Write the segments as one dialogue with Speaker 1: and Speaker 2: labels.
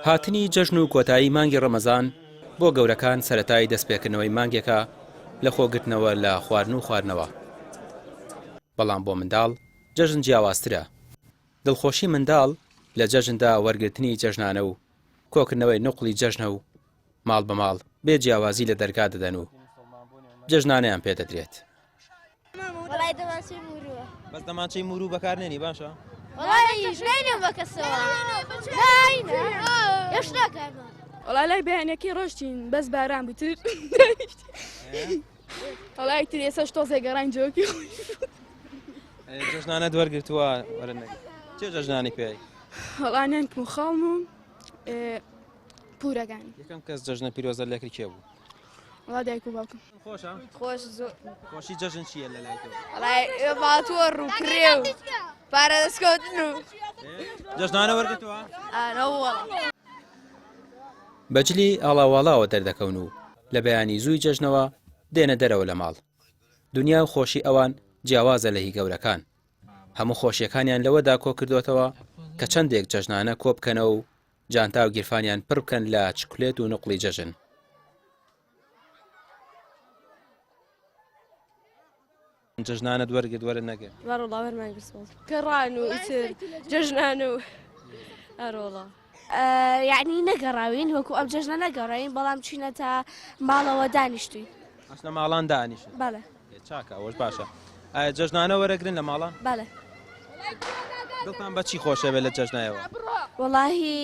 Speaker 1: هاتنی جەژن و کۆتایی مانگی ڕەمەزان بۆ گەورەکان سەرەتای دەستپێکردنەوەی مانگێکە لە خۆگرتنەوە لە خواردن و خواردنەوە، بەڵام بۆ منداڵ جەژن جیاوازترە، دڵخۆشی منداڵ لە جەژندا وەرگرتنی جەژنانە و کۆکردنەوەی نوقڵی جەژنە و ماڵ بە ماڵ بێ جیاوازی لە دەرگا دەدەن و جەژنانەیان پێ دەدرێت.
Speaker 2: وەڵای دەمانچەی مورووە.
Speaker 1: بەس دەمانچەی موروو بەکار نێنی باشە؟
Speaker 2: وەڵای ناینم بە کەسەوە. هێشتا کارمان.
Speaker 3: وەڵا لای بەیانەکەی ڕۆشتین بەس باران بوو تر وەڵای تر ئێسەش تۆزێ گەڕاین جۆکی خۆش
Speaker 1: جەژنانەت وەرگرتووە وەرە نەگرت چێ جەژنانی پێی؟
Speaker 3: وەڵا نانکم و خاڵم و پورەکان.
Speaker 1: یەکەم کەس جەژنە پیرۆزە لێکرد کێ بوو؟
Speaker 3: وەڵا دایک و باوکم.
Speaker 1: خۆشە؟
Speaker 4: خۆش زۆر.
Speaker 1: خۆشی جەژن چییە لە لای تۆ؟
Speaker 4: وەڵای ماتۆڕ و کرێ و پارە دەستکەوتن و
Speaker 1: جەژنانە وەرگرتووە؟
Speaker 4: ئانەوەڵا.
Speaker 1: بە جلی ئاڵاواڵاوە دەردەکەون و لە بەیانی زووی جەژنەوە دێنە دەرەوە لە ماڵ. دونیا و خۆشی ئەوان جیاوازە لە هی گەورەکان. هەموو خۆشیەکانیان لەوەدا کۆکردۆتەوە کە چەندێک جەژنانە کۆبکەنەوە و جانتا و گیرفانیان پڕ بکەن لە چکلێت و نوقڵی جەژن. جەژنانت وەرگرت وەرت نەگرت؟
Speaker 3: بەڕۆڵا وەرمان گرت سوپاس. گەڕان و ئیتر جەژنان و ئەرۆڵا.
Speaker 2: یەعنی نەگەڕاوین وەکو ئەم جەژنە نەگەڕاوین بەڵام چوینەتە ماڵەوە دانیشتوین.
Speaker 1: ئەچنە ماڵان دانیشن؟
Speaker 2: بەڵێ.
Speaker 1: چاکە ئەوەش باشە. ئایا جەژنانە وەرەگرن لە ماڵان؟
Speaker 2: بەڵێ.
Speaker 1: دڵتان بە چی خۆشە بێت لە جەژنایەوە؟
Speaker 2: وەڵاهی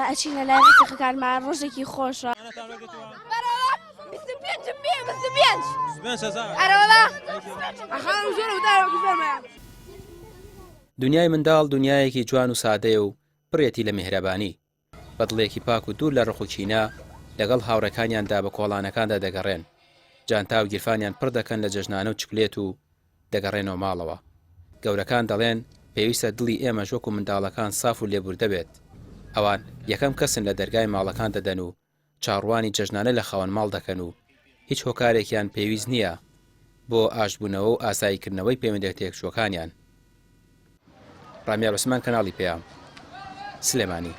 Speaker 2: ئەچینە لای ڕەفیقەکانمان ڕۆژێکی خۆشە.
Speaker 1: دونیای منداڵ دونیایەکی جوان و سادەیە و پڕیەتی لە میهرەبانی. بە دڵێکی پاک و دوور لە ڕق و کینە لەگەڵ هاوڕێکانیاندا بە کۆڵانەکاندا دەگەڕێن، جانتا و گیرفانیان پڕ دەکەن لە جەژنانە و چکلێت و دەگەڕێنەوە ماڵەوە. گەورەکان دەڵێن پێویستە دڵی ئێمەش وەکو منداڵەکان ساف و لێبوردە بێت. ئەوان یەکەم کەسن لە دەرگای ماڵەکان دەدەن و چاوڕوانی جەژنانە لە خاوەن ماڵ دەکەن و هیچ هۆکارێکیان پێویست نییە بۆ ئاشتبوونەوە و ئاساییکردنەوەی پەیوەندیە تێکچووەکانیان. ڕامیار عوسمان کەناڵی پەیام، سلێمانی.